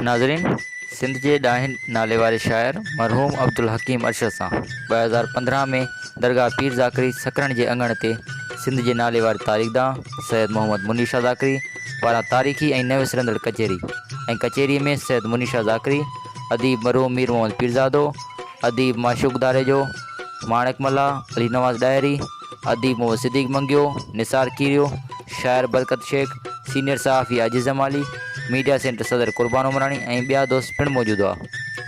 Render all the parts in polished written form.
ناظرين سنڌ جي ڏاهين ناليواري شاعر مرحوم عبدالحڪيم ارشد سان 2015 ۾ درگاهه پير ذاڪري سڪرنڊ جي اڱڻ تي سنڌ جي ناليواري تاريخدان سيد محمد منير شاهه ذاڪري پاران تاريخي ۽ نه وسرندڙ ڪچهري ۽ ڪچهري ۾ سيد منير شاهه ذاڪري، اديب مرحوم مير محمد پيرزادو، اديب معشوق ڌاريجو، ماڻڪ ملاح، علي نواز ڏاهري، اديب محمد صديق منگيو، نثار کيريو، شاعر برڪت شيخ، سينيئر صحافي عاجز جمالي، ميڊيا سينٽر صدر قربان عمراڻي ۽ ٻيا دوست پڻ موجود هئا.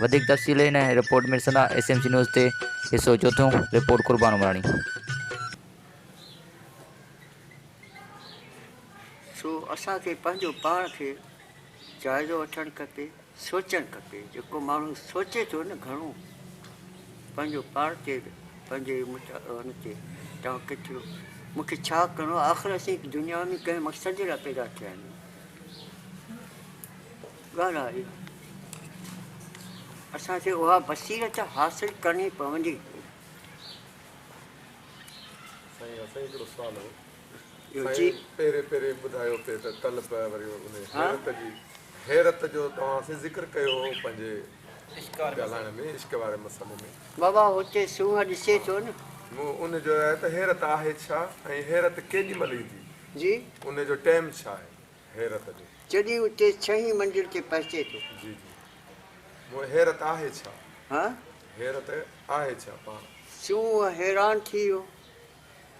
وڌيڪ تفصيل هن رپورٽ ۾ ڏسندا ايس ايم سي نيوز تي حصو چوٿون، رپورٽ قربان عمراڻي. سو اسان کي پنهنجو پاڻ کي جائزو وٺڻ کپي، سوچڻ کپي. جيڪو ماڻهو سوچي ٿو نه گهڻو پنهنجو پاڻ تي پنهنجي ان تي توهان ڪيترو مون کي ڇا ڪرڻو آهي آخر اسين دنيا ۾ ڪنهن مقصد جي لاء پيدا ٿيا آهيون. ڳالهه آهي اها اسان کي اها بصيرت حاصل ڪرڻي پوندي. سائين سائين هڪڙو سوال هو. سائين پهرين پهرين ٻڌايو پئي ته طلب وري ان حيرت جي حيرت جو توهان سين ذڪر ڪيو هو پنهنجي ڳالهائڻ ۾ عشق واري مسئلي ۾. بابا هتي سونهن ڏسي ٿو نه. مون ان جو آهي ته حيرت آهي ڇا ۽ حيرت ڪيڏي مهل ايندي؟ جي. ان جو ٽيم ڇا آهي حيرت جو؟ جڏهن اتي ڇهين منزل تي پهچي ٿو. جي جي. مون حيرت آهي ڇا؟ ها. حيرت آهي ڇا پاڻ. سونهن حيران ٿي ويو.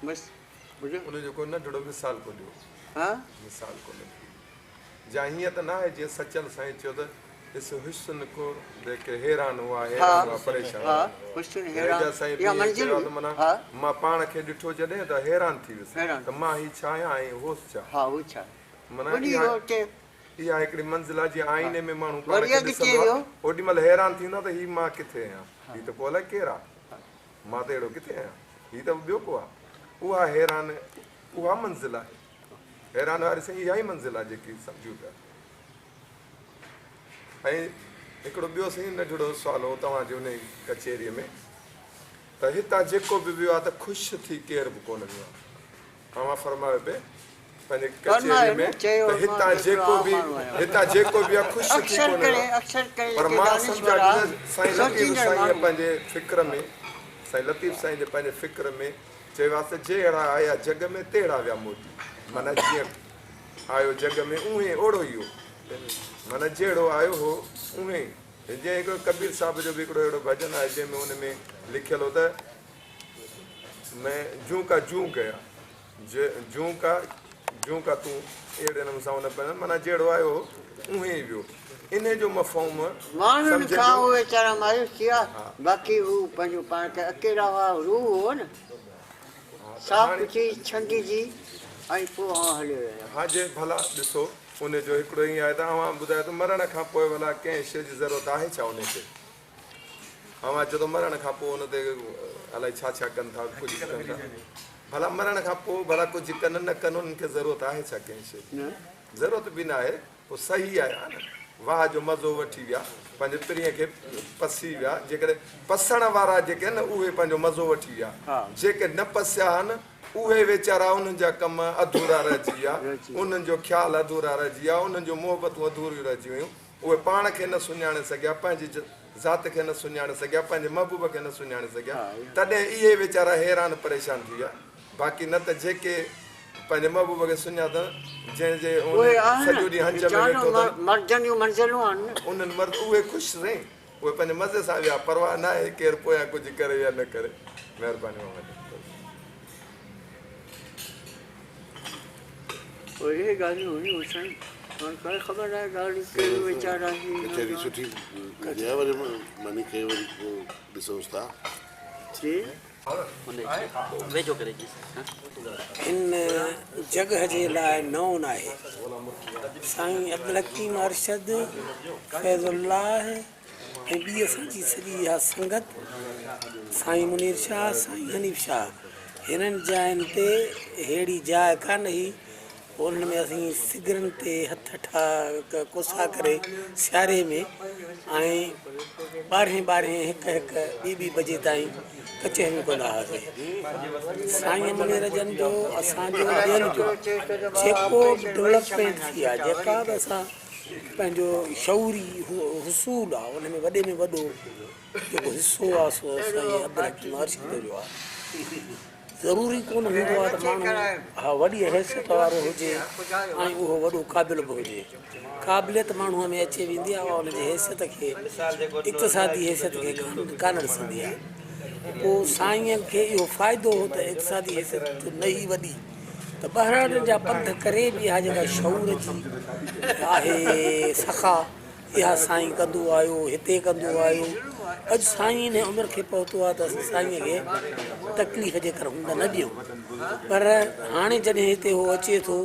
بس ٻڌو. ان جو ڪو ننڍڙو مثال ڪو ڏيو. ها؟ مثال ڪو ننڍڙو. جا هيئن ته ناهي جيئن سچل سائين چيو ته اس حسن ڪو ديک حيران هئا حيران هئا پريشان ها حسن حيران جا سائين به ائين چيو آهي ته معنيٰ مان پاڻ کي ڏٺو جڏهن ته حيران ٿي ويس ته مان هي ڇا آهيان ۽ هوس ڇا. ها هو ڇا. معنيٰ اها هڪڙي منزل آهي جيئن آئيني ۾ ماڻهو پاڻ کي ڏسندو آهي اوڏي مهل حيران ٿيندو آهي ته هي مان ڪٿي آهيان هي ته ڪو الائي ڪير آهي. مان ته اهڙو ڪٿي آهيان، هي ته ٻيو ڪو آهي. اها حيران، اها منزل آهي. حيران واري سائين اها ئي منزل آهي جيڪي سمجهون پيا. ۽ هڪڙو ٻيو سائين ننڍڙو سوال هو توهان جي انهي ڪچهريء ۾ ته هتان جيڪو به ويو آهي ته خوش ٿي ڪير به ڪونه ويو آهي. اوهان فرمايو پئي پنهنجي ڪچهري ۾ ته هتان جيڪو به هتان جيڪو به آهي خوش ٿي ڪونه ويو آهي پر مان سمجهان ٿو ته سائين لطيف سائينء پنهنجي فڪر ۾ سائين لطيف سائين جي پنهنجي فڪر ۾ چيو آهي ته جهڙا آيا جڳ ۾ تهڙا ويا موٽي معنيٰ جيئن آيو جڳ ۾ اونهين اوڙو ئي هو معنيٰ جهڙو آيو هو اونهين ئي جيئن هڪڙو ڪبير صاحب جو به هڪڙو اهڙو ڀڄن آهي جنهن ۾ ان ۾ لکيل هو ته مين جون ڪا جون گيا جون ڪا جون ڪا تون اهڙي نموني سان ان پنهنجو معنيٰ جهڙو آيو هو اونهي ئي ويو انهي جو مفهوم ماڻهن کان هو ويچارا مايوس ٿي ويا باقي هو پنهنجو پاڻ کي اڪيلا هئا روح هو نه صاف ٿي ڇنڊجي ۽ پوء اوهان هليو ويا. ها جي ڀلا ڏسو انهي جو هڪڙو ائين آهي ته اوهان ٻڌايو ته مرڻ کان پوء ڀلا ڪنهن شيء جي ضرورت آهي ڇا انهي کي؟ اوهان چئو ٿا مرڻ کان پوء ان تي الائي ڇا ڇا ڪن ٿا ڪجهه ڪن ٿا ڀلا مرڻ کان پوء ڀلا ڪجهه ڪن نه ڪن انهن کي ضرورت آهي ڇا ڪنهن شيء جي ضرورت به نه آهي پوء صحيح آهي ها نه واهه جو مزو وٺي ويا پنهنجي پرينء کي پسي ويا جيڪڏهن پسڻ وارا جيڪي آهن نه اهي پنهنجو مزو وٺي ويا جيڪي نه پسيا آهن اهي ويچارا انهن جا ڪم اڌورا رهجي ويا انهن جو خيال اڌورا رهجي ويا انهن جون محبتون اڌوريون رهجي ويون اهي پاڻ کي نه سڃاڻي سگهيا، پنهنجي ذات کي نه سڃاڻي سگهيا، پنهنجي محبوب کي نه سڃاڻي سگهيا، تڏهن اهي ويچارا حيران پريشان ٿي ويا، باقي نه ته جيڪي پنهنجي محبوب کي سڃاتن، جنهن جي سڄو ڏينهن هنج ۾ ويٺو اٿن، انهن مرد اهي خوش سائين، اهي پنهنجي مزي سان ويا، پرواهه ناهي ڪير پويان ڪجهه ڪري يا نه ڪري. مهرباني اوهان جي. اهي ڳالهيون هيون سائين هاڻ ڪائي خبر ناهي ڳالهيون ڪهڙيون ويچارا هي نه ڪچهري سٺي هجي ها وري ماني کي وري پوء ڏسونس ٿا. جي. هن جڳهه جي لاء نئون ناهي. سائين عبدالحڪيم ارشد، فيض الله ۽ ٻي اسان جي سڄي اها سنگت سائين منير شاهه، سائين حنيف شاهه هنن جاين تي ههڙي جاء ڪانه هئي پوء انهن ۾ اسين سگرن تي هٿ ٺا ڪوسا ڪري سياري ۾ ۽ ٻارهين ٻارهين هڪ هڪ ٻي ٻي بجي تائين ڪچهريون ڪندا هئاسين. سائين منير جن جو اسان جو ٻين جو جيڪو به ڊولپمينٽ ٿي آهي جيڪا به اسان. پنهنجو شعوري حصول آ ان ۾ وڏي ۾ وڏو جيڪو حصو آ سو سائين عبدالحڪيم ارشد جو آ. ضروري ڪونه هوندو آ ته ماڻهو ها وڏي حيثيت وارو هجي ۽ اهو وڏو قابل به هجي. قابليت ماڻهوء ۾ اچي ويندي آ اها ان جي حيثيت کي اقتصادي حيثيت کي ڪانه ڏسندي آ. پوء سائينء کي اهو فائدو هو ته اقتصادي حيثيت نه هئي وڏي ته ٻهراڙين جا پنڌ ڪري به اها جيڪا شعور جي آهي سخا اها سائين ڪندو آيو هتي ڪندو آيو اڄ سائين انهي عمر کي پهتو آهي ته اسين سائين کي تڪليف جيڪر هوند نه ڏيون پر هاڻي جڏهن هتي هو اچي ٿو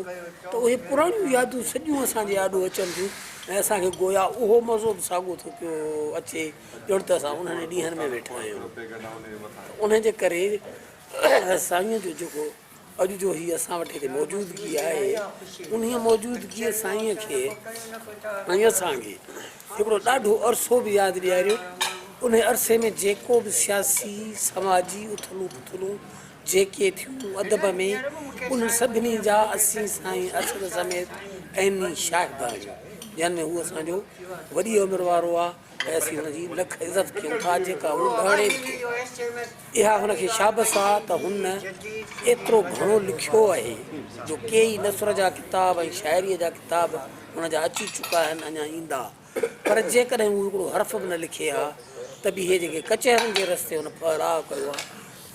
ته اهي پراڻيون يادون سڄيون اسان جي آڏو اچن ٿيون ۽ اسان کي گويا اهو مزو به ساڳو ٿو پيو اچي ڄڻ ته اسان انهن ڏينهن ۾ ويٺا آهيون ته انهي جي ڪري سائين جو جيڪو اڄ جو هي اسان وٽ هتي موجودگي آهي، انهيء موجودگيء سائينء کي ۽ اسان کي هڪڙو ڏاڍو عرصو به ياد ڏياريو. انهيء عرصي ۾ جيڪو به سياسي، سماجي اٿلون پٿلون جيڪي ٿيون ادب ۾، انهن سڀني جا اسين سائين ارشد سميت عيني شاهد آهيون. جنهن ۾ هو اسان جو وڏيء عمر وارو آ. ۽ اسين هن جي لک عزت ڪيون ٿا جيڪا هو لهڻي به ٿو. اها هن کي شابس آ ته هن ايترو گهڻو لکيو اهي جو ڪيئي نثر جا ڪتاب ۽ شاعريء جا ڪتاب هن جا اچي چڪا آهن اڃا ايندا پر جيڪڏهن هو هڪڙو حرف به نه لکي ها ته به هي جيڪي ڪچهرين جي رستي هن ڦهلاء ڪيو آ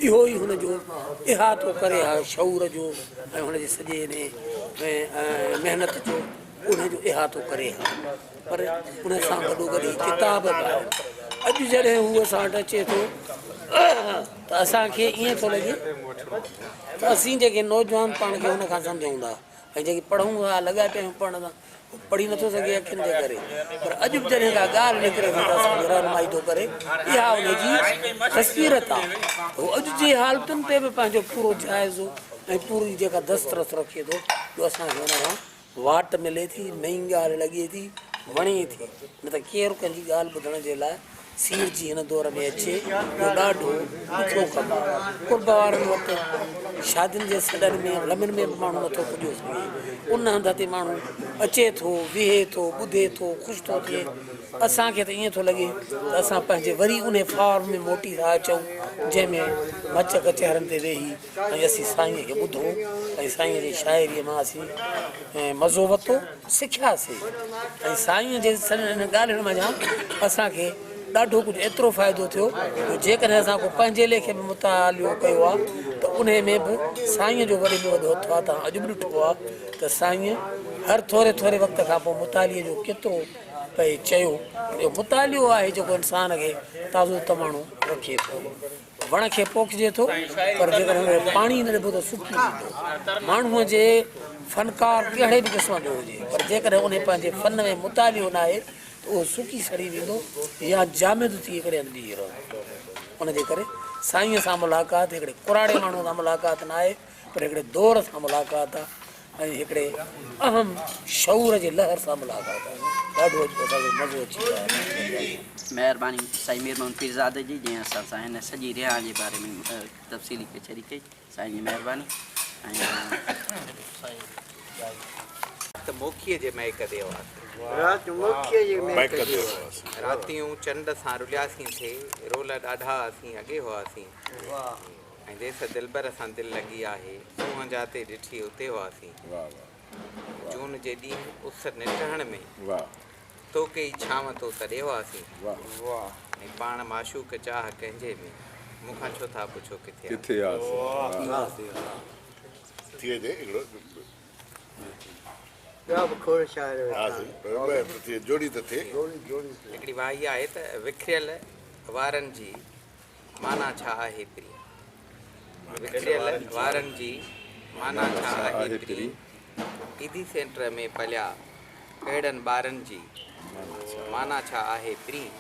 اهو ئي هن جو احاطو ڪري ها شعور جو ۽ هن جي سڄي انهي محنت جو انهي جو احاطو ڪري ها. پر ان سان گڏوگڏ هي ڪتاب به آهن. اڄ جڏهن هو اسان وٽ اچي ٿو ته اسان کي ائين ٿو لڳي ته اسين جيڪي نوجوان پاڻ کي هن کان سمجهون ٿا ۽ جيڪي پڙهون ٿا لڳا پيا آهيون پڙهڻ سان هو پڙهي نٿو سگهي اکين جي ڪري پر اڄ به جڏهن ڪا ڳالهه نڪري ٿي ته اسان کي رهنمائي ٿو ڪري اها ان جي بصيرت آهي ته هو اڄ جي حالتن تي به پنهنجو پورو جائزو ۽ پوري جيڪا دسترس رکي ٿو جو اسان کي ان کان واٽ ملي ٿي، نئين ڳالهه لڳي ٿي، وڻي ٿي، نه ته ڪير ڪنهن جي ڳالهه ٻڌڻ جي لاء سيڙجي هن دور ۾ اچي، اهو ڏاڍو ڏکيو ڪم آهي. قرب وارن وٽ شادين جي سڏن ۾ غمن ۾ به ماڻهو نٿو پڄيو سگهي. ان هنڌ تي ماڻهو اچي ٿو، ويهي ٿو، ٻڌي ٿو، خوش ٿو ٿئي. اسان کي ته ائين ٿو لڳي ته اسان پنهنجي وري انهي فارم ۾ موٽي ٿا اچون، جنهن ۾ مچ ڪچهرن تي ويهي ۽ اسين سائينء کي ٻڌو ۽ سائينء جي شاعريء مان اسين مزو ورتو، سکياسين ۽ سائينء جي انهن ڳالهين منجهان اسان کي ڏاڍو ڪجهه ايترو فائدو ٿيو جو جيڪڏهن اسان ڪو پنهنجي ليکي به مطالعو ڪيو آهي ته انهي ۾ به سائينء جو وڏي ۾ وڏو هٿ آهي. توهان اڄ به ڏٺو آهي ته سائينء هر ٿوري ٿوري وقت کان پوء مطالعي جو ڪيترو پئي چيو. اهو مطالعو آهي جيڪو انسان کي تازو تواڻو رکي ٿو. وڻ کي پوکجي ٿو پر جيڪڏهن ان کي پاڻي نه ڏبو ته سڪي ويندو. ماڻهوء جي فنڪار ڪهڙي به قسم جو هجي پر جيڪڏهن انهي پنهنجي فن ۾ مطالعو ناهي ته اهو سڪي سڙي ويندو يا جامد ٿي هڪڙي هنڌ بيهي رهندو. ان جي ڪري سائينء سان ملاقات هڪڙي ڪراڙي ماڻهوء سان ملاقات ناهي پر هڪڙي دور سان ملاقات آهي. ۽ هڪڙي اهم شعور جي لهر سان ملاقات آهي. ڏاڍو اڄ اسان کي مزو اچي ويو آهي. مهرباني سائين مير محمد پيرزادي جي جنهن اسان سان هن سڄي رهاڻ جي باري ۾ تفصيلي ڪچهري ڪئي سائين جي مهرباني ۽ رات موکيء جي مئڪ the هئاسين. رات موکيء جي مئڪ the هئاسين. راتيون چنڊ سان رلياسين ٿي، رول ڏاڍا اسين اڳي هئاسين. ۽ ديس دلبر سان دل لڳي آهي، سونهن جاتي ڏٺي اتي هئاسين. جون جي ڏينهن اس نٽهڻ ۾، تو ڪئي ڇانو تو تڏي هئاسين. ۽ پاڻ معشوق چاهه ڪنهن جي ۾، مون کان ڇو ٿا پڇو ڪٿي هئاسين. ٻيا به کوڙ شاعر ويٺا آهن. هڪڙي وائي آهي ته وکريل وارن جي معنيٰ ڇا آهي پرين؟ وکريل وارن جي معنيٰ ڇا آهي پرين؟ ايڌي سينٽر ۾ پليا اهڙن ٻارن جي معنيٰ ڇا آهي پرين؟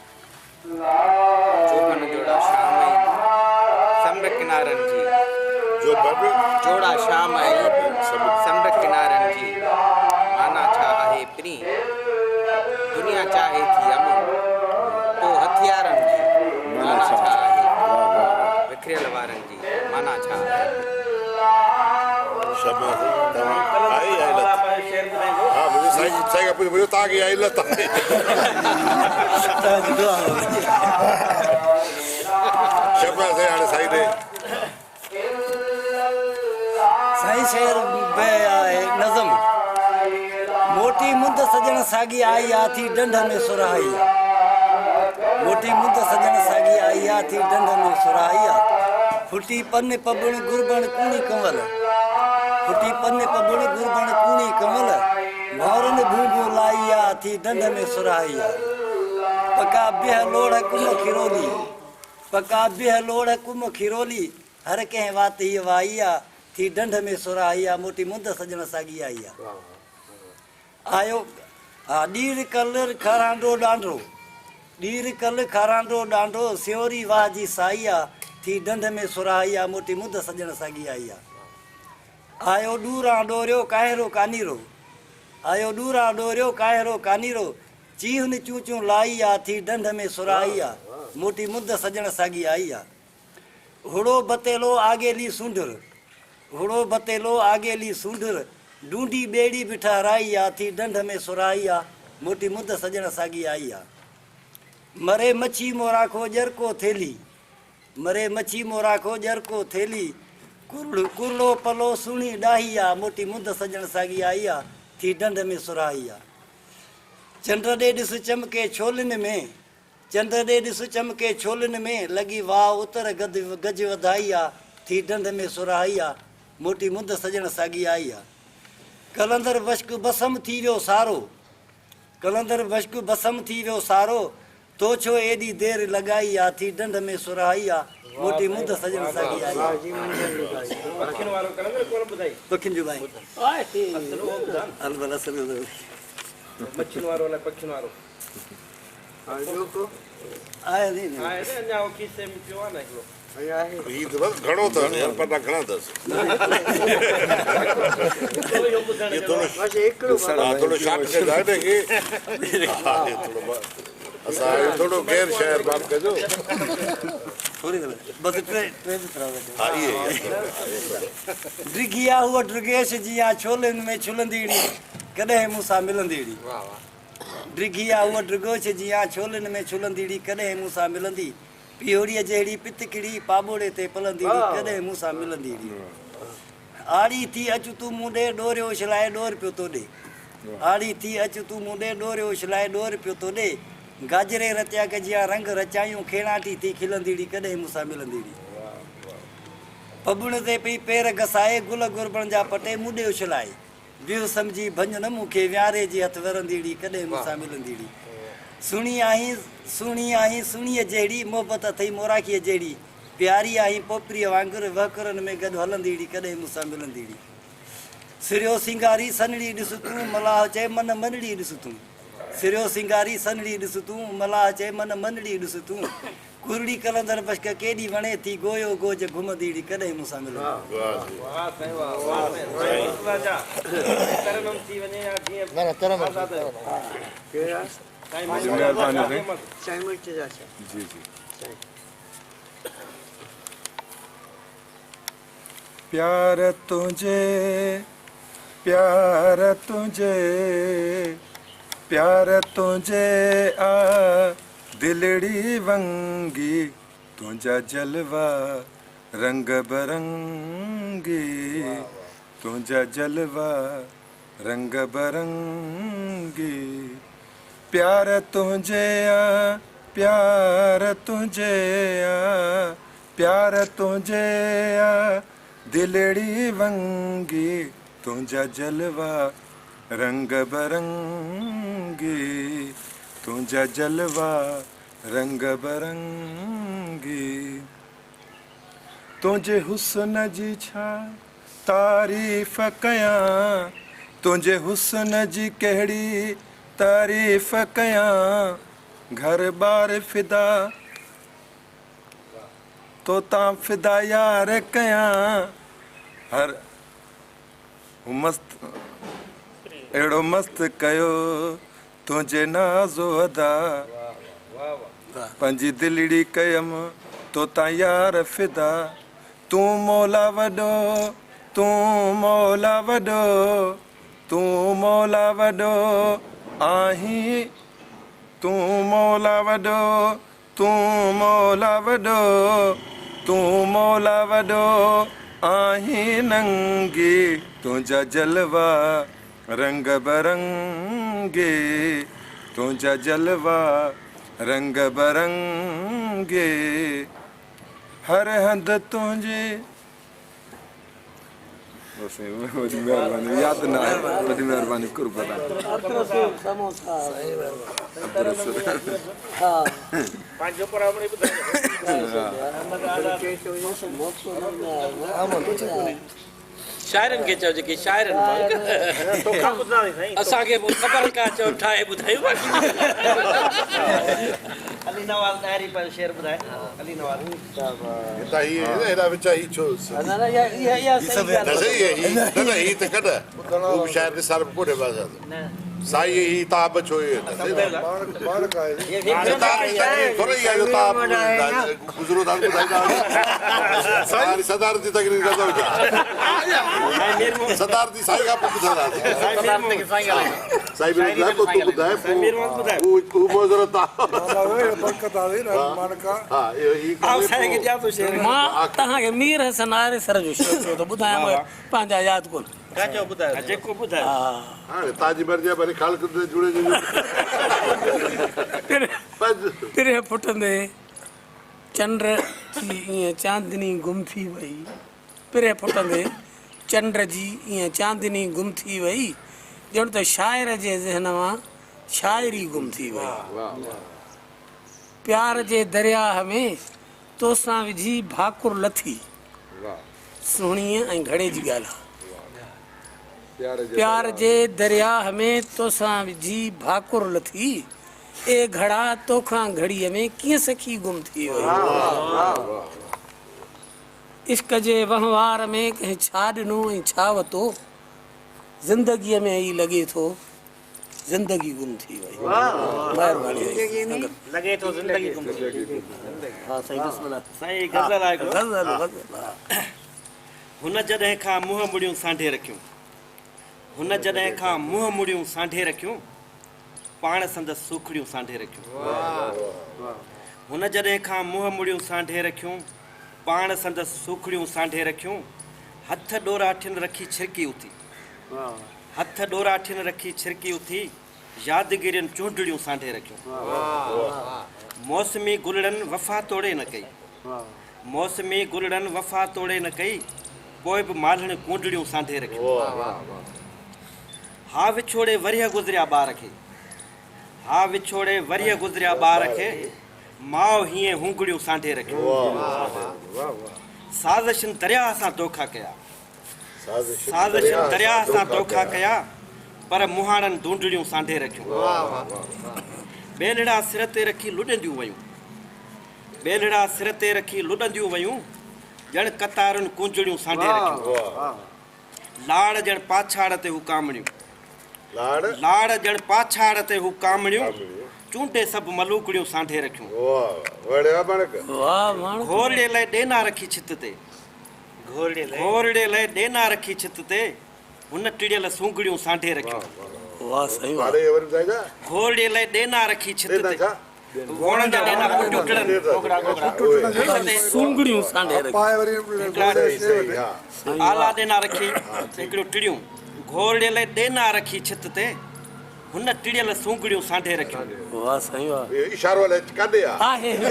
جوڀن جوڙا شام ۽ سمنڊ ڪنارن جي جوڙا شام ۽ سمنڊ ڪنارن جي معنيٰ ڇا آهي پرين؟ دنيا چاهي ٿي امن، پو هٿيارن جي معنيٰ ڇا آهي؟ وکريل وارن جي معنيٰ ڇا آهي؟ سائين سائين کان پڇيو توهان کي اها علت آهي. توهان جي دعا شاباس سائين هاڻي سائين ڏي. سائين شعر به آهي نظم. موٽي مند سڄڻ ساڳي آئي آ ٿي ڊنڍ ۾ سرهائي آ. موٽي مند سڄڻ ساڳي آئي آ ٿي ڊنڍ ۾ سرهائي آ. ڦٽي پن پٻڻ گربڻ ڪوڻي ڪنول. ڦٽي پن پٻڻ گربڻ ڪوڻي ڪنول. ڀونرن ڀونڀون لائي آ ٿي ڊنڍ ۾ سرهائي آ. پڪا بيهه لوڙهه ڪم کيرولي. پڪا بيهه لوڙهه ڪم کيرولي. هر ڪنهن وات هيء وائي آ، ٿي ڍنڍ ۾ سرهائي آ، موٽي مند سڄڻ ساڳي آئي آ. آيو ها ڏير ڪل کارانڊو ڏانڊو، ڏير ڪل کارانڊو ڏانڊو، سيوري واهه جي سائي آ، ٿي ڍنڍ ۾ سرهائي آ، موٽي مند سڄڻ ساڳي آئي آ. آيو ڏوران ڏوريو ڪاهيرو ڪانيرو، آيو ڏوران ڏوريو ڪاهيرو ڪانيرو، چيهن چون چون لائي آ، ٿي ڍنڍ ۾ سرهائي آ، موٽي مند سڄڻ ساڳي آئي آ. هڙو بتيلو آگيلي سونڍر، هڙو بتيلو آگيلي سونڍر، ڊونڊي ٻيڙي به ٺهرائي آ، ٿي ڍنڍ ۾ سرهائي آ، موٽي مند سڄڻ ساڳي آئي آ. مري مڇي موراکو ڄرڪو ٿيلهي، مري مڇي موراکو ڄرڪو ٿيلهي، ڪرڙو پلو سهڻي ڏاهي آ، موٽي مند سڄڻ ساڳي آئي آ، ٿي ڍنڍ ۾ سرهائي آ. چنڊ ڏي ڏس چمڪي ڇولين ۾، چنڊ ڏي ڏس چمڪي ڇولين ۾، لڳي واء اتر گد گج وڌائي آ، ٿي ڍنڍ ۾ سرهائي آ، موٽي مند سڄڻ ساڳي آئي آ. قلندر بشڪ بسم ٿي ويو سارو، قلندر بشڪ بسم ٿي ويو سارو، تو ڇو ايڏي دير لڳائي آ، ٿي ڍنڍ ۾ سرهائي آ، موٽي مند سڄڻ ساڳي آئي آ. پکين جو ٻائي. مڇين وارو الائي پکين وارو. آهي نه آهي نه اڃا هو کيسي ۾ پيو آهي نه هڪڙو. هي ته بس گهڻو اٿس يار پنا گهڻا اٿس. هي ٿورو ها ٿورو شارٽ ڪجو آهي نه هي ها هي ٿورو اسان آهيون ٿورو غير شاعر معاف ڪجو. ٿوري بس ٽي ٽي مصرع ها اهي ڊگهي آ هوء ڊگهيش جيان ڇولين ۾ ڇلنديڙي ڪڏهن مون سان ملنديڙي. ڊگهي آ هوء ڊگهوڇ جيان ڇولين ۾ ڇلنديڙي ڪڏهن مون سان ملندي. پيهوڙيء جهڙي پتڪڙي پاٻوڙي تي پلنديڙي ڪڏهن مون سان ملنديڙي. آڙي ٿي اچ تون مون ڏي ڏوريو اڇلائي ڏور پيو تو ڏي. آڙي ٿي اچ تون مون ڏي ڏوريو اڇلائي ڏور پيو تو ڏي. گاجري رتياڪ جيان رنگ رچايون کيڻاٽي ٿي کلنديڙي ڪڏهن مون سان ملنديڙي. پٻڻ تي پئي پير گسائي گل گربڻ جا پٽي مون ڏي اڇلائي. ويهه سمجهي ڀڃ نه مون کي ويهاري جي هٿ ورنديڙي ڪڏهن مون سان ملنديڙي. سهڻي آهين سهڻي آهين سهڻيء جهڙي محبت اٿئي موراکيء جهڙي پياري آهين پوپريء وانگر وهڪرن ۾ گڏ هلنديڙي ڪڏهن مون سان ملنديڙي. سريو سينگاري سنهڙي ڏس تون ملاح چئي من منڙي ڏس تون سريو سينگاري سنهڙي ڏس تون ملاح چئي من منڙي ڏس تون ڪرڙي قلندر بشڪ ڪيڏي وڻي ٿي گويو گوج گهمنديڙي ڪڏهن مون سان ملندي. واه سائين واه واه سائين سائين مرتضيٰ جا ترنم ٿي وڃي يا جيئن آزاد آهيو سائين مرتضيٰ صاحب جي جي پيار تنهنجي پيار تنهنجي پيار تنهنجي آ دلڙي ونگي تنهنجا جلوا رنگ برنگي تنهنجا جلوا رنگ برنگي پيار تنهنجي آ پيار تنهنجي آ پيار تنهنجي آ دلڙي ونگي تنهنجا جلوا رنگ برنگي تنهنجا جلوا رنگ برنگي تنهنجي حسن جي ڇا تعريف ڪيان تنهنجي حسن جي ڪهڙي تعريف ڪيان گهر ٻار فدا تو تان فدا يار ڪيان هر مست اهڙو مست ڪيو تنهنجي ناز و ادا پنهنجي دلڙي ڪيم تو تان يار فدا تون مولا وڏو تون مولا وڏو. تون مولا وڏو آهين تون مولا وڏو تون مولا وڏو تون مولا وڏو آهين ننگي تنهنجا جلوا رنگ برنگي تنهنجا جلوا رنگ برنگي هر هنڌ تنهنجي بس وڏي مهرباني ياد نه آهي وڏي مهرباني قرب ادا عبدالرسول سموسا عبدالرسول ها پنهنجو پرامڻي ٻڌايو شاعرن کي چئو جيڪي شاعر آهن اسان کي پوء خبر ڪا چئو ٺاهي ٻڌايون باقي علي نواز ڏاهري پنهنجو شعر ٻڌائي علي نواز هتان هي هيڏا وچ هي ڇو نه نه اها اها صحيح ڳالهه نه صحيح هي نه نه هي ته ڪڏ هو به شاعر نثار به ڪونهي بس سائين هي تاب ڇو هي صدارتي تقرير ٿورو ئي آهي جو تاب گذرو ٿا ٻڌائيندا سائين صدارتي تقرير ڪندو ڇا صدارتي سائين کان پوء ٻڌنداسين سائين مير ٻڌائي پوء تون ٻڌائي پوء هو معذرت مان توهان کي مير حسن آريسر جو شعر ٿو ته ٻڌايان مگر پنهنجا ياد ڪونه. جيڪو ٻڌايو. هاڻي تان جي مرضي آهي ڀلي خالق تي جڙي جو پرهه ڦٽندي چنڊ جي ائين چاندني گم ٿي وئي. پرهه ڦٽندي چنڊ جي ائين چاندني گم ٿي وئي ڄڻ ته شاعر جي ذهن مان شاعري گم ٿي وئي. پيار جي درياهه ۾ توسان وجهي ڀاڪر لٿي. سهڻيء ۽ گهڙي جي ڳالهه آ. پيار جي درياهه ۾ توسان وجهي ڀاڪر لٿي. اي گهڙا توکان گهڙيء ۾ ڪيئن سکي گم ٿي وئي. عشق جي وهنوار ۾ ڪنهن ڇا ڏنو ۽ ڇا وتو، زندگيء ۾ ئي لڳي ٿو زندگي گم ٿي وئي. مهرباني سنگت. لڳي ٿو زندگي گم ٿي وئي. ها سائين بسم الله. سائين غزل آهي هڪڙو. غزل غزل ها. هن جڏهن کان منهن مڙيون سانڍي رکيون. هن جڏهن کان منهن مڙيون سانڍي رکيون. پاڻ سندس سوکڙيون سانڍي رکيون. هن جڏهن کان منهن مڙيون سانڍي رکيون. پاڻ سندس سوکڙيون سانڍي رکيون، هٿ ڏوراٺين رکي ڇرڪي اٿي. هٿ ڏوراٺين رکي ڇرڪي اٿي، يادگيرين چونڊڙيون سانڍي رکيون. موسمي گلڙن وفا توڙي نه ڪئي. موسمي گلڙن وفا توڙي نه ڪئي، پوء به مالهڻ ڪونڊڙيون سانڍي رکيون. ها وڇوڙي ورهيه گذريا ٻار کي. ها وڇوڙي ورهيه گذريا ٻار کي. ماء هينئين هونگڙيون سانڍي رکيون. سازشن درياهه سان دوکا ڪيا. سازشن درياهه سان دوکا ڪيا، پر مهاڻن ڊونڊڙيون سانڍي رکيون. ٻيلهڙا سر تي رکي لڏنديون ويون. ٻيلهڙا سر تي رکي لڏنديون ويون، ڄڻ قطارن ڪونجڙيون سانڍي رکيون. لاڙ ڄڻ پاڇاڙ تي هو ڪامڻيون. لاڙ ڄڻ پاڇاڙ تي هو ڪامڻيون. چونڊي سڀ ملوڪڙيون سانڍي رکيون. گهورڙي لئه ڏينا رکي ڇت تي. گهورڙي لئه ڏينا رکي ڇت تي. هن ٽڙيل سونگڙيون سانڍي رکيون. گهورڙي لئه ڏينا رکي ڇت تي. گهوڙن جا ڏينا پٽيون ٽڙن. سونگڙيون سانڍي رکيون. آلا ڏينا رکي هڪڙيون ٽڙيون. گهورڙي لئه ڏينا رکي ڇت تي. هن ٽڙيل سونگڙيون سانڍي رکيون. واه سائين واه. اهو اشارو الائي ڪاڏي آ. آهي. اهو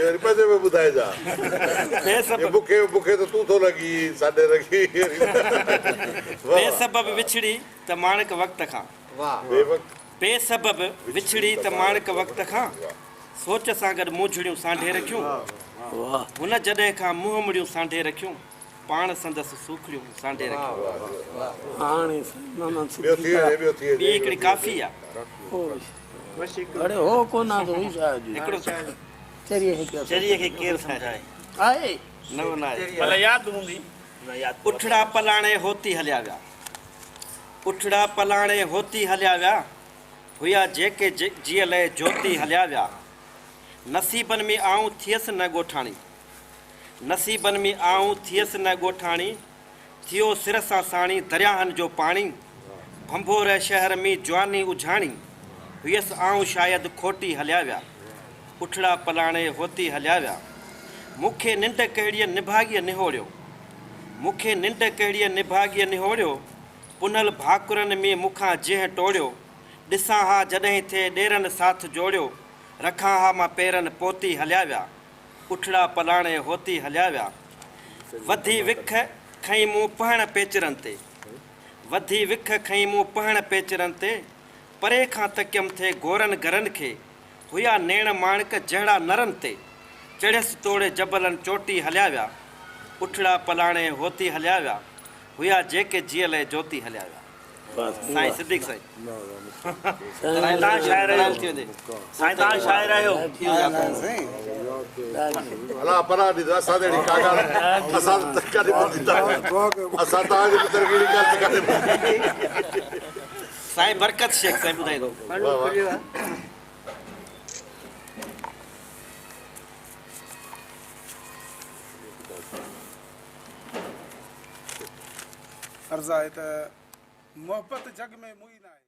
وري پنهنجي ۾ ٻڌائجان. بي سبب. مونکي مونکي ته تون ٿو لڳين سانڍي رکي. بي سبب وڇڙي ته ماڻڪ وقت کان. بي وقت. بي سبب وڇڙي ته ماڻڪ وقت کان. سوچ سان گڏ مونجهڙيون سانڍي رکيون. هن جڏهن کان منهن مڙيون سانڍي رکيون. پاڻ سندس سوکڙيون سانڍي رکيون. ٻي هڪڙي ڪافي آ. هڪڙو چريي کي ڪير سمجهائي. نه ناهي. اٺڙا پلاڻي هوتي هليا ويا. اٺڙا پلاڻي هوتي هليا ويا. هيا جيڪي جيء لئه جوتي هليا ويا. نصيبن ۾ آئون ٿيس نه ڳوٺاڻي. نصيبن ۾ آئون ٿيس نه ڳوٺاڻي، ٿيو سر سان ساڻي درياهن جو پاڻي، ڀنڀور شهر ۾ جواني اجهاڻي، هيس آئون شايد کوٽي هليا ويا، اٺڙا پلاڻي هوتي هليا ويا. مون کي ننڊ ڪهڙيء نڀاڳيء نهوڙيو، مون کي ننڊ ڪهڙيء نڀاڳيء نهوڙيو، پنهل ڀاڪرن ۾ مون کان جنهن ٽوڙيو، ڏسان ها جڏهن ٿئي ڏيرن ساٿ جوڙيو، رکان ها مان پيرن پوتي هليا ويا. اٺڙا پلاڻي هوتي هليا ويا. وڌي وک کنئي مون پهڻ پيچرن تي. وڌي وک کنئي مون پهڻ پيچرن تي. پري کان تڪيم ٿي گورن گرن کي. هيا نيڻ ماڻڪ جهڙا نرن تي. چڙهيس توڙي جبلن چوٽي هليا ويا. اٺڙا پلاڻي هوتي هليا ويا. هيا جيڪي جيء لئه جوتي هليا ويا. سائين صديق سائين سائين تان شاعر آهيو سائين تان شاعر آهيو الله پناهه ڏيندو اسان ته اهڙي ڪا ڳالهه اسان ته ڪڏهن ٻڌي ته اسان توهان جي متعلق اهڙي ڳالهه ته ڪڏهن ٻڌي. سائين برڪت شيخ سائين ٻڌائيندو. واه واه. عرض آهي ته محبت جڳ ۾ موئي ناهي.